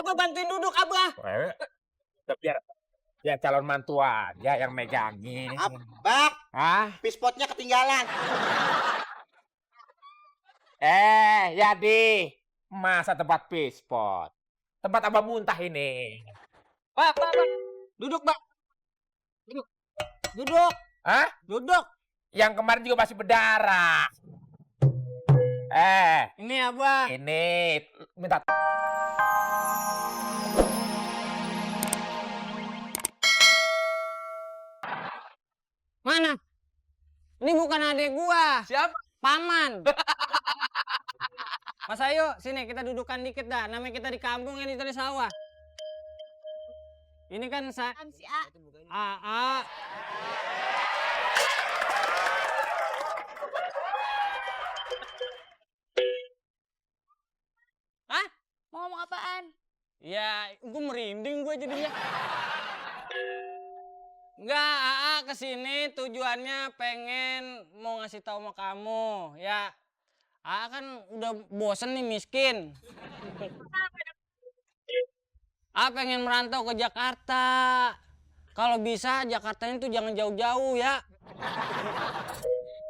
Abah bantuin duduk, Abah. Biar calon mantu aja yang megangin. Bak, Hah? pispotnya ketinggalan. Yadi, masa tempat pispot? Tempat abah muntah ini. Pak. Duduk, Pak. Duduk. Hah? Duduk. Yang kemarin juga masih berdarah. Ini Abah. Ini minta. Mana? Ini bukan adik gua. Siapa? Paman. Mas ayo, sini kita dudukan dikit dah. Namanya kita di kampung, ini dari sawah. Ini kan si A. Hah? Mau ngomong apaan? Ya, gue merinding gue jadinya. Enggak, AA kesini tujuannya pengen mau ngasih tahu sama kamu, ya. AA kan udah bosen nih miskin. AA pengen merantau ke Jakarta. Kalau bisa Jakartanya tuh jangan jauh-jauh ya.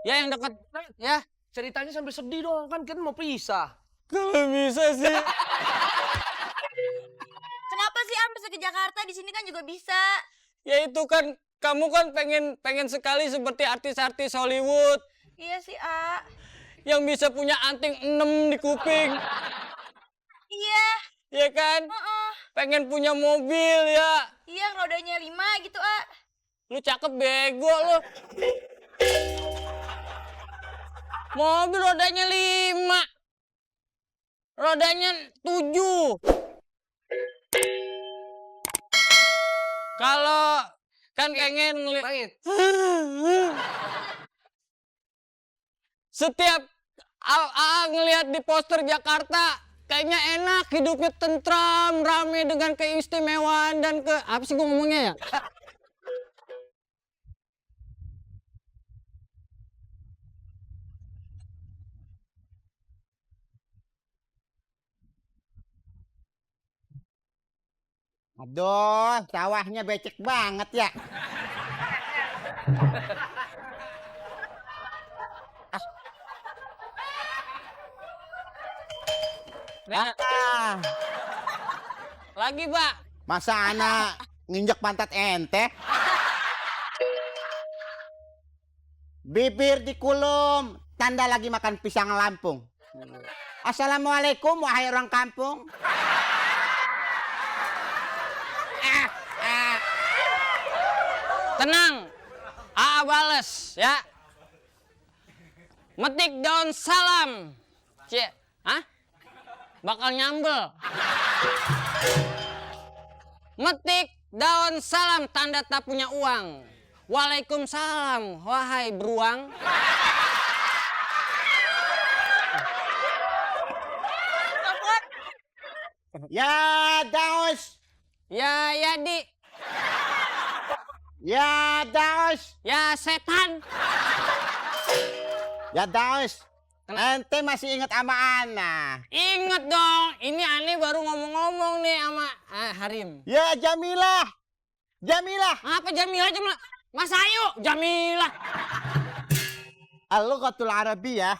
Ya yang dekat ya. Ceritanya sambil sedih dong, kan kita mau pisah. Kalau bisa sih. Kenapa sih Am bisa ke Jakarta? Di sini kan juga bisa. Ya itu kan kamu kan pengen sekali seperti artis-artis Hollywood Iya sih, A. yang bisa punya anting 6 di kuping. Iya. Ya kan? Pengen punya mobil ya. Iya, rodanya 5 gitu, A. Lu cakep bego lu. Mobil rodanya 5. Rodanya 7. Kalau kan pengen Pahit. setiap ngelihat di poster Jakarta kayaknya enak, hidupnya tentram, rame dengan keistimewaan dan apa sih gua ngomongnya ya? Aduh, sawahnya becek banget ya. Ah, Lagi, Pak. masa anak nginjek pantat ente? Bibir dikulum, tanda lagi makan pisang Lampung. Assalamualaikum wahai orang kampung. Tenang. AA bales ya. Metik daun salam. Bakal nyambel. Metik daun salam tanda tak punya uang. Waalaikumsalam wahai beruang. Ya Daus, Ya Yadi, ya Daus, ya setan. ya Daus. Ente masih ingat sama Ana? Ingat dong, ini aneh baru ngomong-ngomong nih sama Harim. Ya Jamilah, Jamilah. Apa Jamilah? Mas Ayu, Jamilah. Al-Lughatul Arabiyah.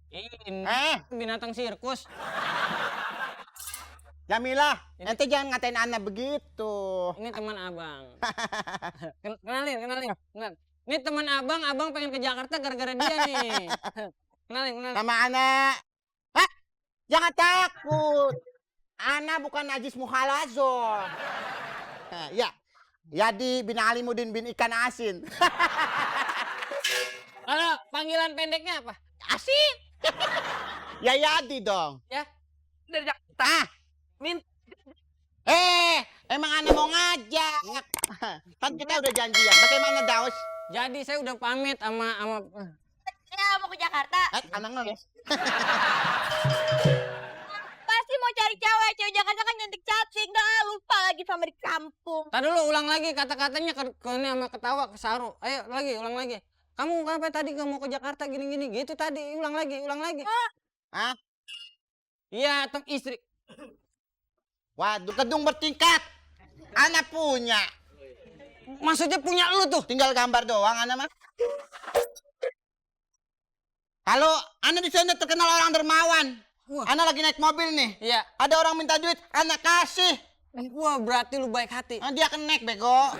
Ini binatang sirkus. Jamilah, ente jangan ngatain Ana begitu. Ini teman abang. Kenalin. Ini teman abang pengen ke Jakarta gara-gara dia nih. Kenalin. Nama Ana. Hah? Jangan takut. Ana bukan najis mukhalazah. Ya. Yadi bin Alimuddin bin Ikan Asin. Kalau panggilan pendeknya apa? Asin. Ya Yadi dong. Ya. Dari Jakarta. Ah, emang Ana mau ngajak. Kan kita udah janjian. Bagaimana Daus? Jadi saya udah pamit sama Ya, mau ke Jakarta. Anak ngeles. Pasti mau cari cewek. Cewek Jakarta kan cantik-cantik. Dah lupa lagi sama di kampung. Tadi dulu ulang lagi kata-katanya ke ini sama ketawa ke Saru. Ayo lagi, ulang lagi. Kamu apa tadi kamu ke Jakarta gini-gini gitu tadi, ulang lagi. Hah? Iya, istri. Waduh, gedung bertingkat. Ana punya. Maksudnya punya lu tuh. Tinggal gambar doang Ana mah. Kalau Ana di sana terkenal orang dermawan. Wah. Ana lagi naik mobil nih. Iya. Ada orang minta duit, Ana kasih. Wah, berarti lu baik hati. Dia akan naik bego.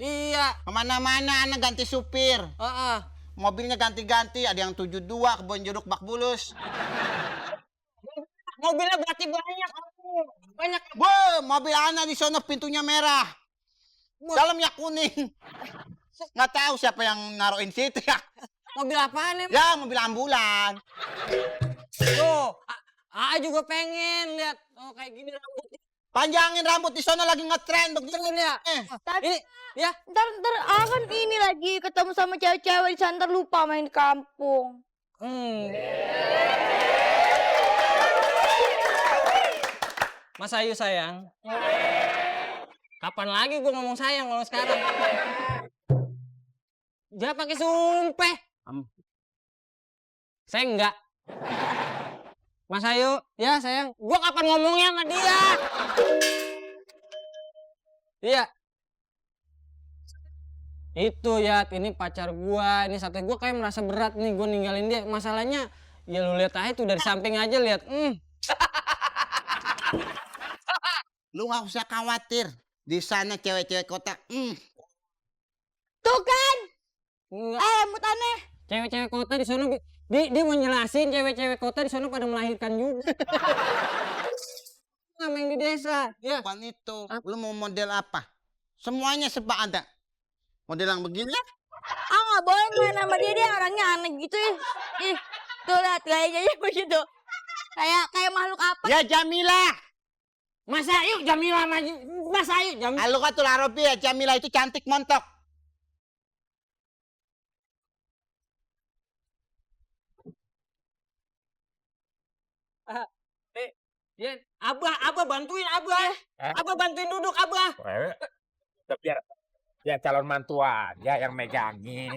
Iya. Kemana-mana Ana ganti supir. Heeh. Mobilnya ganti-ganti. Ada yang 72, Kebon Jeruk, Bak Bulus. Mobilnya berarti banyak. Banyak. Wah, mobil Ana di sono pintunya merah. Dalamnya kuning. Nggak tahu siapa yang naruhin situ ya. Mobil apaan emang? Ya, mobil ambulan. Tuh, A juga pengen lihat. Oh, kayak gini rambutnya. Panjangin rambut di sono lagi ngetren begini. Ya. Tapi Ini, ya. ntar akan ini lagi ketemu sama cewek-cewek di sana, ntar lupa main di kampung. Mas Ayu sayang. Kapan lagi gua ngomong sayang kalau sekarang? Jangan pakai sumpah. Saya enggak. Mas Ayu, ya sayang. Gua kapan ngomongnya sama dia? Iya. Itu ya, ini pacar gua. Ini satu gua kayak merasa berat nih gua ninggalin dia. Masalahnya, ya lu lihat aja tuh dari samping aja lihat. Lu nggak usah khawatir. Di sana cewek-cewek kota. Tuh kan, Enggak. rambut aneh. Cewek-cewek kota di sono dia mau nyelasin cewek-cewek kota di sono pada melahirkan juga. Sama yang di desa. Ya. Bukan itu. Lu mau model apa? Semuanya serba ada. Model yang begini. Nggak boleh main sama dia orangnya aneh gitu. Ih, tuh lihat gayanya begitu. Kayak makhluk apa? Ya Jamila. Mas Ayu Jamila maju. Mas Ayu Jamila. Lu kan tuh Larobi ya. Jamila itu cantik montok. Ya, Abah bantuin Abah. Abah bantuin duduk Abah. Biar calon mantu aja yang megangin.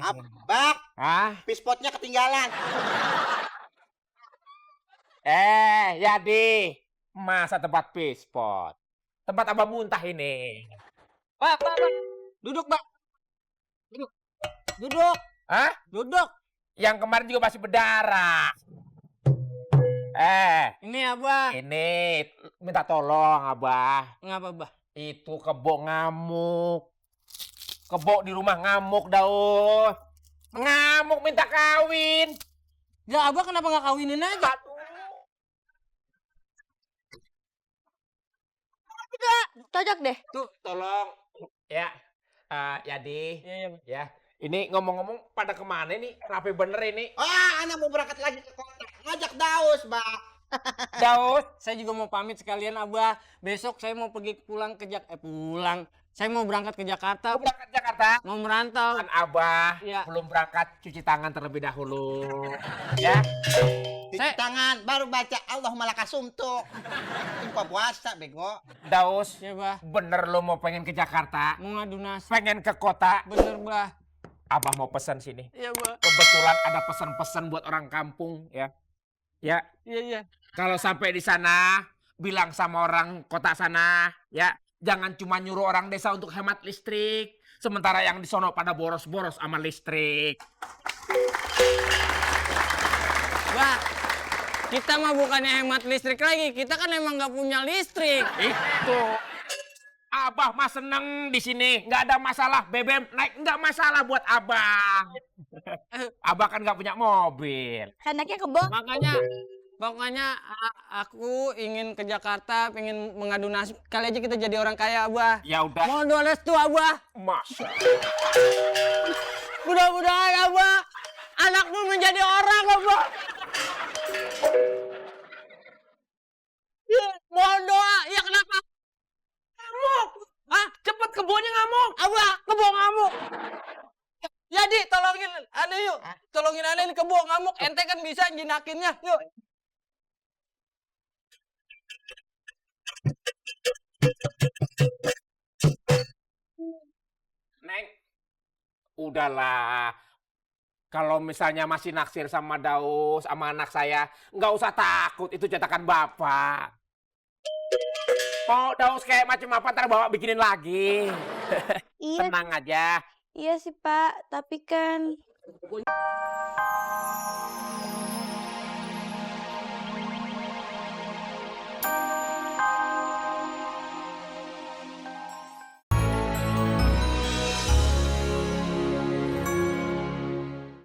Bak, Hah? pispotnya ketinggalan. Yadi. Masa tempat pispot? Tempat abah muntah ini. Pak. Duduk, Pak. Duduk. Hah? Duduk. Yang kemarin juga masih berdarah. Ini Abah. Ini minta tolong abah. Ngapa, Bah? Itu kebo ngamuk. Kebo di rumah ngamuk Daud. Ngamuk minta kawin. Ya Abah kenapa nggak kawinin aja? Cocok deh. Tuh tolong. Ya. Yadi. Iya. Ya. Ini ngomong-ngomong pada kemana nih? Rapi bener ini. Anak mau berangkat lagi ke kota. Ngajak Daus, Bak. Daud. Saya juga mau pamit sekalian Abah. Besok saya mau pergi pulang. Saya mau berangkat ke Jakarta. Mau berangkat Jakarta. Mau merantau. Kan abah Iya. belum berangkat cuci tangan terlebih dahulu. Ya. Cuci tangan, baru baca Allahumma lakasumtu. Itu puasa, bego. Daus. Ya, Bah. Bener lo mau pengen ke Jakarta? Mau ngadu nasib. Pengen ke kota? Bener, Bah. Abah mau pesan sini. Iya, Bah. Kebetulan ada pesan-pesan buat orang kampung ya. Ya. Iya. Kalau sampai di sana bilang sama orang kota sana ya, jangan cuma nyuruh orang desa untuk hemat listrik, sementara yang di sono pada boros-boros sama listrik. Bah, kita mah bukannya hemat listrik lagi. Kita kan emang nggak punya listrik. Itu. Abah mah seneng di sini, nggak ada masalah. BBM naik nggak masalah buat abah. Abah kan nggak punya mobil. Anaknya kebo. Pokoknya aku ingin ke Jakarta, pengen mengadu nasib. Kali aja kita jadi orang kaya, Abah. Ya udah. Mohon doa restu, Abah. Masa. Mudah-mudahan, Abah, anakmu menjadi orang, Abah. Mohon doa. Ya kenapa? Ngamuk. Hah? Cepet kebunnya ngamuk. Abah, kebo ngamuk. Jadi tolongin aneh yuk. Tolongin aneh ini kebo ngamuk. Ente kan bisa jinakinnya. Yuk. Neng, udahlah. Kalau misalnya masih naksir sama Daus, sama anak saya, nggak usah takut, itu cetakan Bapak. Mau Daus kayak macam apa, ntar Bapak bikinin lagi. Iya, Tenang aja. iya sih Pak, tapi kan